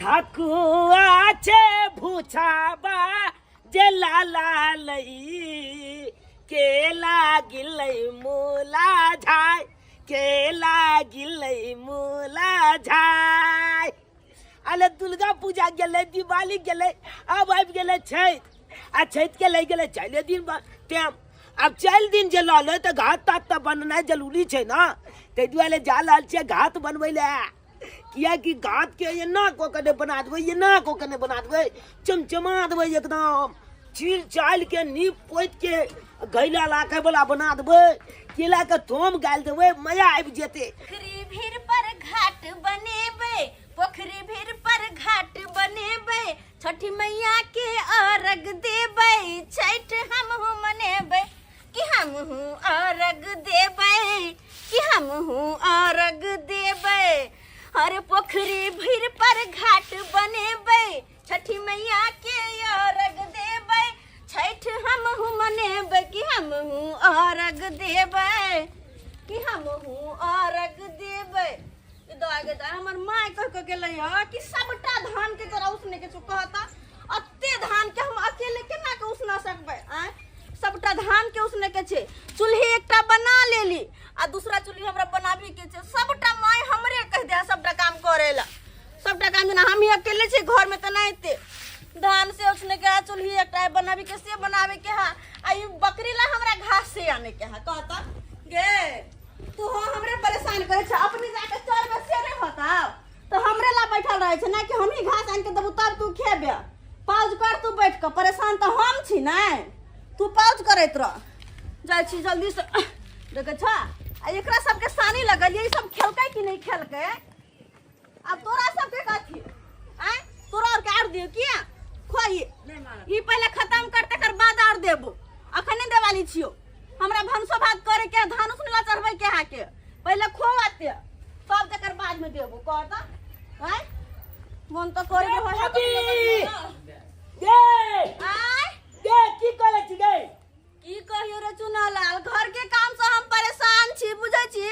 ठकुआ छै भूछाबा जे लाला लई के लागिलै मोला झाय, के लागिलै मोला झाय। अरे दुर्गा पूजा गेलै, दिवाली गेलै, आब आबि गेलै छठि, आ छठि के लागि गेलै चारिए दिन टाइम। आब 4 दिन जे लऽ लै तऽ घात तात तऽ बननाइ जरूरी छै ने, ताहि दुआरे जा रहल छियै घात बनबै लए, किएकि घातके एना कऽ के नहि बना देबै, एना कऽ के नहि बना देबै, चमचमा देबै एकदम, चील चालि के नीप पोति के घैला राखैवला बना देबै, केलाके थोम गालि देबै, मजा आबि जेतै। पोखरि भीड़ पर घाट बनेबै, पोखरि भीड़ पर घाट बनेबै, छठी मैया के अर्घ देबै, छठि हमहूँ मनेबै, कि हमहूँ अर्घ देबै, कि हमहूँ अर्घ देबै। अरे पोखरि भीड़ पर घाट बनेबै, छठी मैया के अर्घ देबै, छठि हमहूँ मनेबै, कि हमहूँ अर्घ देबै, कि हमहूँ अर्घ देबै। दाय गे दाय, हमर माय कह के गेलै हँ कि सबटा धान के तोरा उसने के छौ। कहता अते धान के हम अकेले केना के उसना सकबै? आँय, सबटा धान के उसने के छै। चूल्ही एकटा बना लेली आ दूसरा चूल्ही हमरा बनाबी के छै। सबटा माय हमरे कह दे सबटा काम करे ला, सबटा काम जेना हम ही अकेले छी घर में, तऽ नहि एते धान से उसने के, चूल्ही एकटा बनाबी के से बनाबे के है, आ ई बकरी ला हमरा घास से आने के है। कहता गे तू हो हमरे परेशान करे छै, अपने जाके चरबे से नहीं होता तो हमरे ला बैठल रहे छै ना कि हम ही घास आन के देबू तब तू खेबे। पाउज कर तू बैठ के, परेशान तो हम छी नहीं, तू पाउज करैत रह। जाइ छी जल्दी से, देखे छ आ एकरा सबके सानी लगल, ई सब खेलकै कि नहीं खेलकै? अब तोरा सबके कथी आय, तोरा और के आर दियो किया खोई, ई पहले खत्म कर तकर बाद और देबो, अखन नहीं देवाली छियो। हमरा भनसो भात करे के, धान उसने ला चढ़बै के हा के पहले खोवाते तब तकर बाद में देबो। कहता आय मन तो करे के होय। भाभी! गे आय गे, की करे छी गे? की कहियो रे चुनालाल, घर के काम से हम परेशान छी, बुझै छी?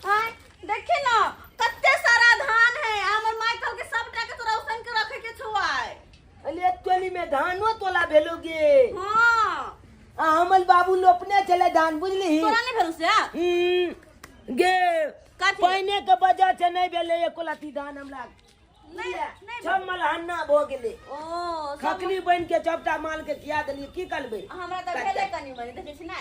आय देखी न कते सारा धान है, हमर माय कहल के सबटा के तोरा उसन के रखे के छौ आय। अरे तोली में धानो तोला भेलो गे? हाँ। आ हमर बाबू लोपने छले धान, बुझली? तोरा नहीं भेल से? गे कथी? पाइने के वजह से नहीं भेले एको लत्ती धान हमरा। नहीं, नहीं। सब मलहन्ना भऽ गेलै। ओ सब खखनी बनि के सबटा माल के खिया देलियै, की करबै? हमरा तऽ भेलै कनि मनि, देखै छी ने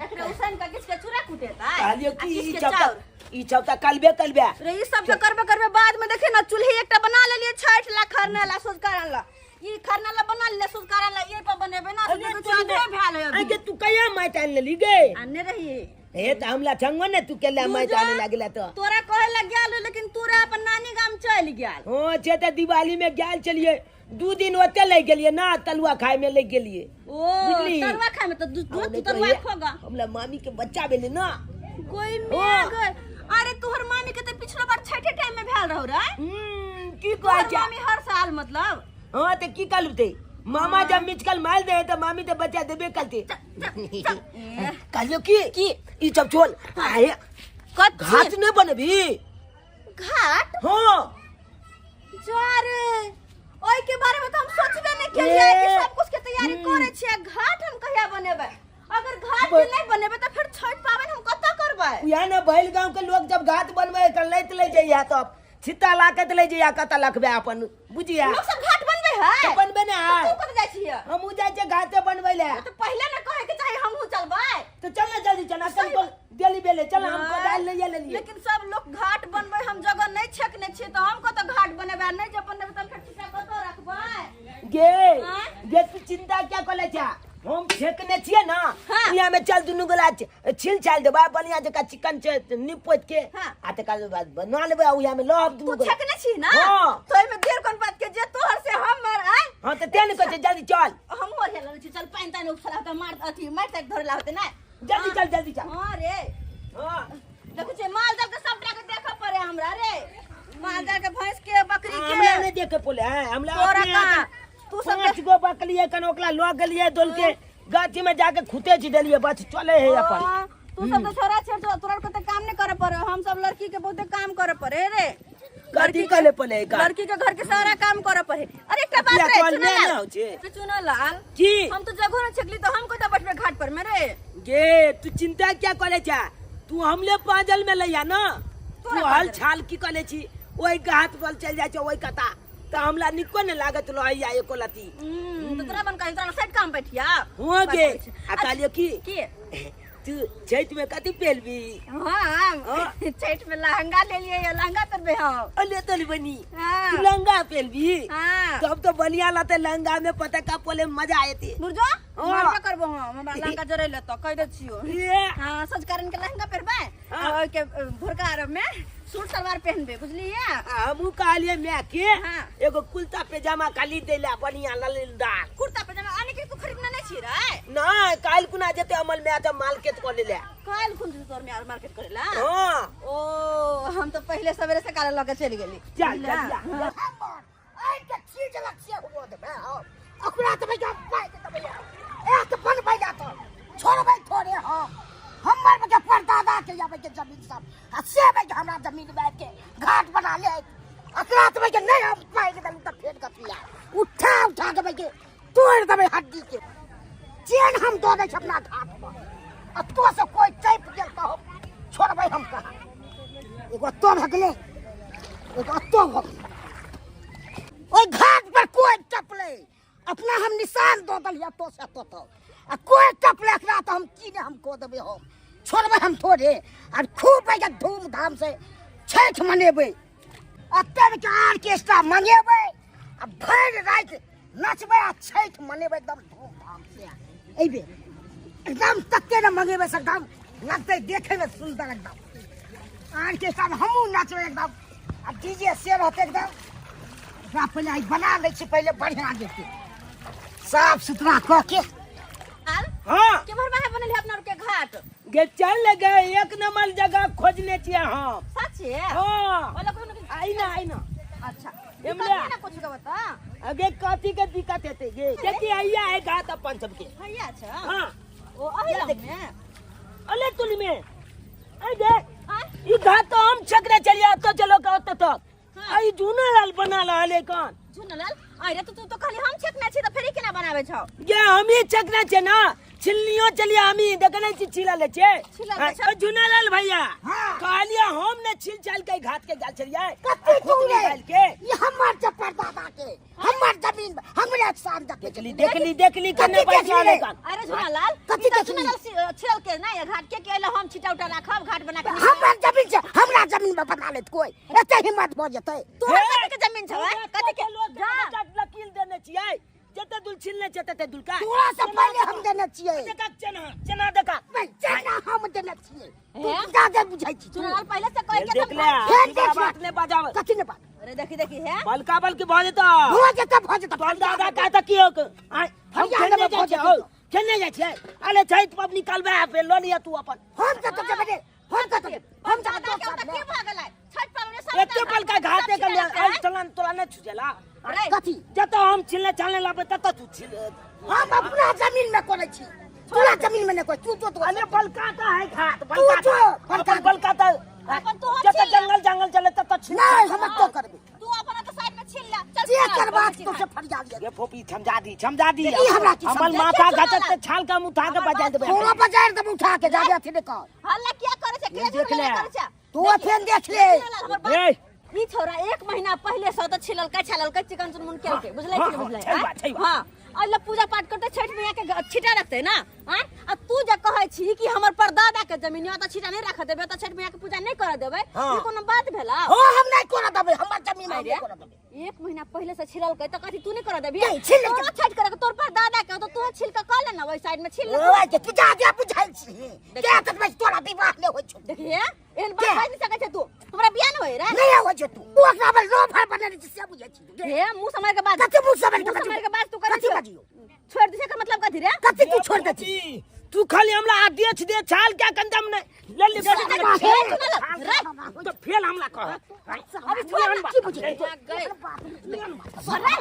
एकरे उसन के किछ के चूड़ा कुटेतै कहलियै आ कि किछ ई के सबटा चाउर। ई सबटा कलबे कलबे रे ई सब तऽ करबे करबे बाद में। देखे ना चूल्ही एकटा बना लेलियै छठि ला, खरना ला, सोझका ला, ई खरना ला बना लेलियै, सोझका ला ये पर बनेबै ना। अरे देखै तोरी छी आधे भेल है अभी। आगे तू कहिया माटि आनि लेली गे? आनने रहियै। हे तऽ हमरा छंगो ने तू केला माटि आने लागला तऽ तोरा कहे लग गेल, लेकिन तोरा अपन नानी गाम चलि गेल। हाँ से तऽ दिवाली में गेल छलियै, 2 दिन ओते लागि गेलियै ना, तलुआ खाय में लागि गेलियै। ओ बुझली? तरुआ खाय में तऽ दू हम दू नहि तरुआ कहियै, खोगा। हमरा मामी के बच्चा भेलै ना। कोई ओ। में गए। अरे तोहर मामी के तऽ पिछलो बार छठे टाइम में भेल रहो रे। की कहै तोहर छै मामी हर साल मतलब। हाँ तऽ की कहलू? मामा जब मिचकल मार दे तऽ मामी तऽ बच्चा देबे करते। कहलियो की की? ई सब छोड़, आए कथी? घाट नहीं बनबी? घाट? हाँ। जा रे, ओई के बारे में तो हम सोचबे नहीं केलिए कि ए, सब कुछ के तैयारी करे छियै, घाट हम कहिया बनेबै? अगर घाट जे नहीं बनेबै तऽ फिर छठ पाबनि हम कतऽ करबै? उएह ने बैल गांव के लोग जब घाट बनबै कर लैत ले जइया तब छित्ता लाकत ले जइया, कतऽ लखबे अपन बुझिया। लोग सब घाट बनबै है? तऽ बनबे ने है। तू कतऽ जाइ छियै? हमहूँ जाइ छियै घाटे बनबै लए। तऽ पहिले ने कहे के चाही हमहूँ चलबै। तऽ चल ने जल्दी चल, अखन तो डेली बेले चल, हम कोदाल ले लेलियै। लेकिन सब लोग घाट बनबै, हम जगह नहीं छेकने छियै तऽ हम कतऽ घाट बनेबै? आ नहीं जे बनेबै तऽ हम फेर छिट्टा कतऽ रखबै? गे आँय? गे तू चिंता क्या करै छै, हम छेकने छियै ना। हाँ। यहाँ में चल, दुनू गोला छील छाल देबै बढ़िया जकाँ चिकन छै नीप पोति के। हाँ। आ तकर बाद बना लेबै आ उएह में लहब तू दुनू गोला। छेकने छी ना? हाँ। तो एहिमे देर कोन बात के, जे तोहर से हमर आय। हाँ तऽ तें ने कहै छै जल्दी चल। हमहूँ ओढ़े लगै छी, चल पानि तानि उपसला होतै, मार अथी मारि तारि धरे ला होतै ना। जल्दी चल, जल्दी चल। हाँ रे। हाँ। देखै छियै माल जाल के सबटा के देखऽ पड़े हमरा रे, माल जाल के, भैंस के, बकरी के। हमरा नहि देखे पड़ले हैं, हमरा तोरा अपने का? यहाँ तू सब 5 गो बकरी है, कन ओकरा लऽ गेलियै दोल के गाछी में जाके खुते छी देलियै, बस चले है अपन। हाँ, तू सब तो छोरा छे, तो तोरा के तो काम नहीं करे पड़े, हम सब लड़की के बहुते काम करे पड़े रे। कथी कले पले का लड़की के घर के सारा काम करे पड़े। अरे एकटा बात पिया रे तोहर चुना माय लाल। ना होइ छै। चुना लाल की हम तो जगहो न छेकली तो हम कोता बैठबे घाट पर में रे। गे तू चिंता क्या करे छा, तू हमले पाजल में लैया ना, तू तोरा हल पाजल। छाल की करे छी, ओहि घाट पर चल जाइ छै ओहि कता त हमला निको ने लागत रहैया एको लती। तो तोरा बन कहीं तोरा साइड काम बैठिया हुआ गे। आ कहलियो की की तू छठ में कथी पहनबी? हाँ हाँ। छठ में लहंगा ले लिए, ये लहंगा पहनबे हम। अले तोली बनी हाँ। तू लहंगा पहनबी? हाँ। तब तो बढ़िया लाते लहंगा में पता का पोले मजा आयते। मुर्जो हाँ। मरबे करबो हम, हमरा लहंगा जरै ले तो कह दे छियो। ये। हाँ संस्करण के लहंगा पहनबे हाँ। और के भोरका अरब में सूट सलवार पहनबे, बुझलिए? हमू कहलिए मैं के हाँ। एगो कुर्ता पैजामा खाली देला बढ़िया ललदार कुर्ता पैजामा आने के तू खरीदना नहीं छी रे? ना काल कुना जेते अमल में आता मार्केट कर लेले। काल कुन तोर में और मार्केट करेला? हां। ओ हम तो पहले सवेरे से काल लगे चल गेली। चल, चल, चल। हाँ। आई के चीज लक्ष्य हुआ दे मैं और अकुरा तो भैया पाई के तो भैया एक बन भैया तो छोड़बै थोड़े। हम हमर के परदादा के याबे के जमीन सब आ से भैया हमरा जमीन बैठ के घाट बना ले अकरा तो भैया नहीं हम पाई के दम त फेर कथिया उठा उठा के भैया तोड़ देबै हड्डी के चेन हम दऽ दै छी अपना घाट पर आ तो से कोई चैप गेल तऽ हम छोड़बै हम कहाँ। एगो तो भऽ गेलै एगो तो भऽ गेलै ओहि घाट पर कोई टपलै अपना हम निशान दऽ देलियै तो से तो तो आ कोई टपलै एकरा तऽ हम की नहि हम कऽ देबै, हम छोड़बै हम थोड़े। आ खूब भैया धूमधाम से छठि मनेबै, एतेक आर्केस्ट्रा मंगेबै आ भरि राति नचबै आ छठि मनेबै एकदम धूमधाम से। एहिबेर एकदम तते ने मंगेबै से एकदम लगतै देखैमे सुन्दर एकदम आर्केस्ट्रा मे हमहूँ नचबै एकदम आ डीजे से रहतै एकदम। एकरा पहिले आइ बना लै छी पहिले बढ़िआँ जेतै साफ सुथरा कऽ के। हाँ। केम्हर बाहर बनल है अपना के घाट? गे चल गए एक नंबर जगह खोजने छियै हम। सच्चे? हाँ। ओला कोनो के- आई ना, आई ना। अच्छा। एमले। दिक्कत ना कुछ के बता। अगे कथी के दिक्कत हेतै गे? देखी आइया है घाट अपन सबके। भैया अच्छा। हाँ। ओ अही या लग देख। में। अले तुली में। आई देख। हाँ? ई घाट तो हम छकरे चलिया तो चलो का ओत तक। हाँ। आई जूना लाल बना रहले कौन? जूना लाल? अरे तो तू तो खाली हम छकना छी त फेरी केना बनावे छौ? गे हम ही छकना छे ना। छिलनियो चलिया हम ही देखने छी छिला ले छे। छिला ले हाँ, छे। ओ जूना लाल भैया। हाँ। कहलिया हम ने छिल चाल के घाट के गाल चलिया। कत्ते खुद तू रे? निकाल के। ई हमर चप्पर दादा के, हमर जमीन, हमरे शान देखे देखली, छली। देखली, देखली, कथी कने देखली बैठा रे? ले कान। अरे झूना लाल, कथी ई तऽ देखली? झूना लाल छिलल के ना, ये घाट के के अइला हम छिटा उटा राखब, घाट बना के हमर जमीन छै, हमरा जमीन में बना लेत कोई, एते हिम्मत भऽ जेतै। तोहर कथी के जमीन छौ, आँय? कथी के? लोग जा। बच्चा लकील देने छियै। जते दुल छिलने छै तते दुल का। तोरा से पहिले हम देने छियै। देखा चना, चना देखा। नहीं, चना हम देने छियै। तू हैं? ज्यादा बुझै छी तू। झूना लाल पहिले से कहि के देख तऽ ले, फेर सीधा देख ले। बात ने बजाव। कथी ने बात? अरे देखी, देखी, हैं? बलका बलकी भऽ जेतौ। भऽ जेतौ, भऽ जेतौ। तोहर दादा कहता की हो के? आँय, हम फरिया खेलने देबै, जाइ भऽ छियै, जेतौ। हौ, खेलने जाइ छियै। अरे छठि पबनी निकालबै आ फेर लऽ लिअ तू अपन। हम कतऽ जेबै रे? हम कतऽ जेबै? हम दादा जेबै के दोसर ओतऽ मे। की भऽ गेलै? छठि पाबनि सब एते बलका घाटे के लिए आइ चलन तोरा नहि छुझेला। अरे, कथी? जतऽ हम छिलने चालने लाबै ततऽ तू छिल। हम अपना जमीन में करै छी, तोरा जमीन में नहि करै। तू जो तो अरे बलका का है घाट, तू बलका जो, का। बलका अपन बलका तऽ अपन तू हम जतऽ छिल ले। जंगल जंगल चले ततऽ छिल। नहीं, हम तो करबै। तू अपन ओतऽ साइड में छिल ले। चल, जे चल, करबाक चल, तो चल। से फरिया लिअ। ये फोपी समझा दी, समझा दी। ई हमरा की हमर समझा? माथा देखियौ घटक चुनाव। ते छाल के हम उठा के हमर बजा देबै। तोरा बजार देब उठा के, जाबे अथी नहि कर। हल्ला किया करै छै? किया देख ले। झगड़ा करै छै? तू फेन देख ले। देखियौ लाल, हमर बात ए। ई छोरा एक महीना पहले से तऽ छिललकै छललकै चिकन चुनमुन केलकै, बुझलै हाँ, कि नहि हाँ, बुझलै? छै बात, छै बात। हाँ, अइला पूजा पाठ करते छठि मैया के छिटा रखते ना, आँय? आ तू जे कहै छी कि हमर परदादा के जमीन यऽ, तऽ छिटा नहि राखऽ देबै, तऽ छठि मैया के पूजा नहि करऽ देबै, हाँ। ई कोनो बात भेला? हाँ, हम नहि करऽ देबै, हमर जमीन हम नहि करऽ देबै। एक महीना पहले से छिललकै तऽ कथी तू नहि करऽ देबही? नहीं, छिल लेलकै। तोरो छठि करे के तोर परदादा के, तऽ तू छिल के कऽ ले ना, ओहि साइड में छिल ले। ओए के तू जा जा बुझै छी। के तऽ भाई तोरा विवाह नहि होइ छौ। देखिए, एहन बात के? बाजि नहि सकै छै तू। हमरा बियाह नहि होय रे। नहि होइ छौ तू। तू ओकरा पर लोभर बनेने छी से बुझै छी। हे, मुँह सम्हारि के बाज। कथी मुँह सम्हारि के मुँह बाजू? सम्हारि के बाज तू कथी कथी छोड़- बाजियौ? छोड़ दिसे के मतलब कथी रे? कथी तू छोड़ दै छी? तू खाली हमरा आदेश दे छाल क्या कंदम ने ले ले छोड़ दे, छाल छोड़ दे, रे। तो फेल हमला कह। अभी छोड़ की बुझै छी? गए। अरे,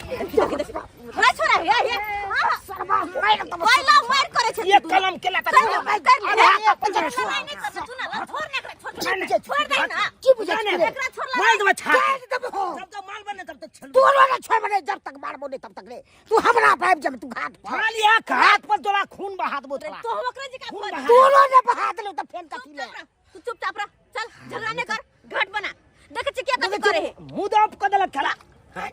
देखी, देखी, रे छोड़ा, हे, हे। हाँ, सरबा मारि देबौ। पहिला मारि करै छै ये तू। कलम केला त कर ले, कर ले। अरे हाथ अपन लड़ाई नहि कर, चुना, छोड़ ने एकरा, छोड़, की बुझै छी? छोड़ दे ना। की बुझै छी? एकरा छोड़ला मार देबै छाल काटि देबो हम। जब तक मारबे ने तब तक छलू तोरो ने छोड़बे नहीं जब तक मारबो नहीं तब तक रे तू हमरा पर आबि जब तू घाट पर छाल या हाथ पर तोरा खून बहा देबो तोरा तो हम ओकरे जका खून खोज बहा तोरो ने बहा देलौ तऽ फेन कथी ले चुपचाप रह तू चुपचाप रह चल झगड़ा नहीं कर घाट बना देख छी क्या कथी करे है मुंह दब क देलक खेला हैं?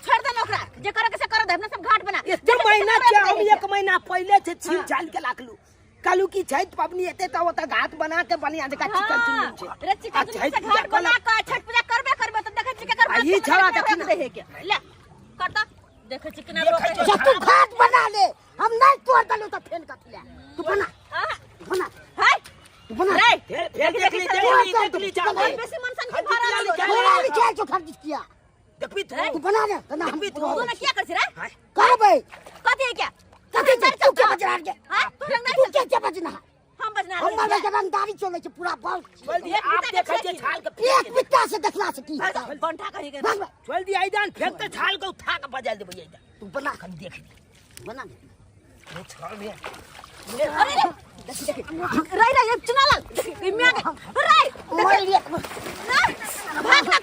छोड़ दे ना ओकरा जे करे के से कर दे अपना सब घाट बना एते महीना के हम एक महीना पहले से छील छाल के राखलू कहलू कि छठि पबनी एते तऽ ओतऽ घाट बना के बढ़िया जकाँ चिकन चुनमुन छै रे चिकन आ चुनमुन से छठि पूजा घाट बना कलक के छठ पूजा करबे करबे तऽ देखै छी केकर आ ई छौड़ा देखी ना। दे के ले कर तऽ देखै छी केना देखै रोकै छी। जब तू घाट बना ले हम नहीं तोड़ देलू तऽ फेन कथी ले तू बना आ बना हाय तू बना रे फेर फेर देख ली देख ली देख ली जा बहुत बेसी मन सन के भरा खर्च रहलो। तोरा लिखायल छौ खर्च किया देखबी तू तू बना दे तना हम देखबी तू। तू ना क्या कर छी रे करबै कथी है क्या कथी छै तू के बजना के हां तू रंगदारी तू के के बजना हम बजना हमर लगे रंगदारी चलै छै पूरा बल चल दिए आप देखै छियै छाल के एक बित्ता से देखला से की हेतै? बंठा कही के भाग भाग। चल दिए आइदान फेंक के छाल के उठा के बजा देबै आइदान तू बना कनी देख ली बना दे ये छाल में अरे रे देखी देखी रे रे ये चुना लाल देखी ई मिया के रे मोर लिए रे भाग ना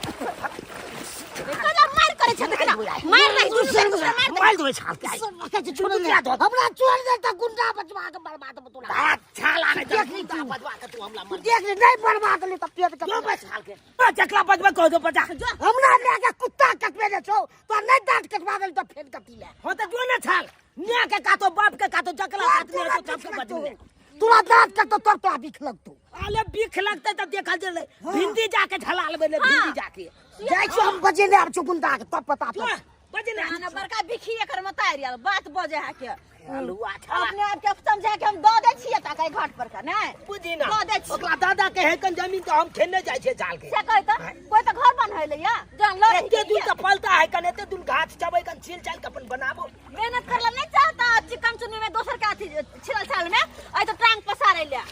कला मार करे छै देखना मार नहीं दूसरे दूसरे मार मार देबै छाल के सब के छोड़ दे हमरा छोड़ दे त गुंडा बचवा के बर्बाद तोरा आ छाल आने देख ली तू तू। बजवा के तू हमला तू मार देख ले नहीं बर्बाद ले त पेट के जो बे छाल के आ जकरा बजबै कह दो बजा हमरा ले के कुत्ता कटबे ने छौ तो नहीं दांत कटवा देल त फेन कथी ले हो त जो ना छाल न्या के कातो बाप के कातो जकला साथ में तो तब के बजबै तोरा दांत कटतो तब तोरा बिख लगतो अले बिख लगते त देखल जेले भिंडी जाके झला लेबै ले भिंडी जाके जाइ छौ हम बजेने आब छौ गुंडा के तब पता जो चल बजे ना ना बड़का बिखी एकर मतार यार बात बजे है के हलुआ छाला अपने आप के समझा के हम दऽ दै छियै ताके घाट पर का नहीं बुझी ना दऽ दै छियै ओकरा दादा के है कन जमीन तो हम खेने जाइ छै जाल के से कहै तऽ कोई तऽ घर बनैले या जहन लड़ै एते दूर तऽ पलता है कन एते दूर घास चबै कन छील चाल के अपन बनाबो मेहनत करला नहीं चाहता चिकन चुन्नी में दोसर के अथी छिलल छाल में ऐ तो टांग पसारै ले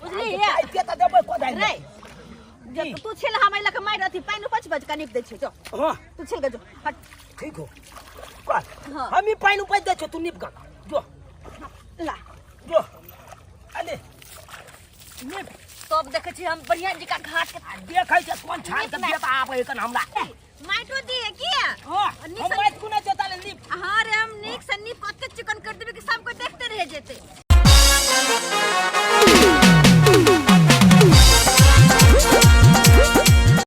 बुझली एते तऽ देबै कोदारि रे जे तू छिल हम लके मारि अथी पानि उपछ बज कनिक दै छियै जो हां तू छिल के जो हट ठीक हो कर हाँ। हम ही पानि उपज दै छौ तू निप गन जो ला जो अले निप तब देखै छी हम बढ़िया जी का घाट के आ देखै छै कोन छाल के निप बेटा आबै कन हमरा माइटो दिए किया हां निक हम से- माटि कुना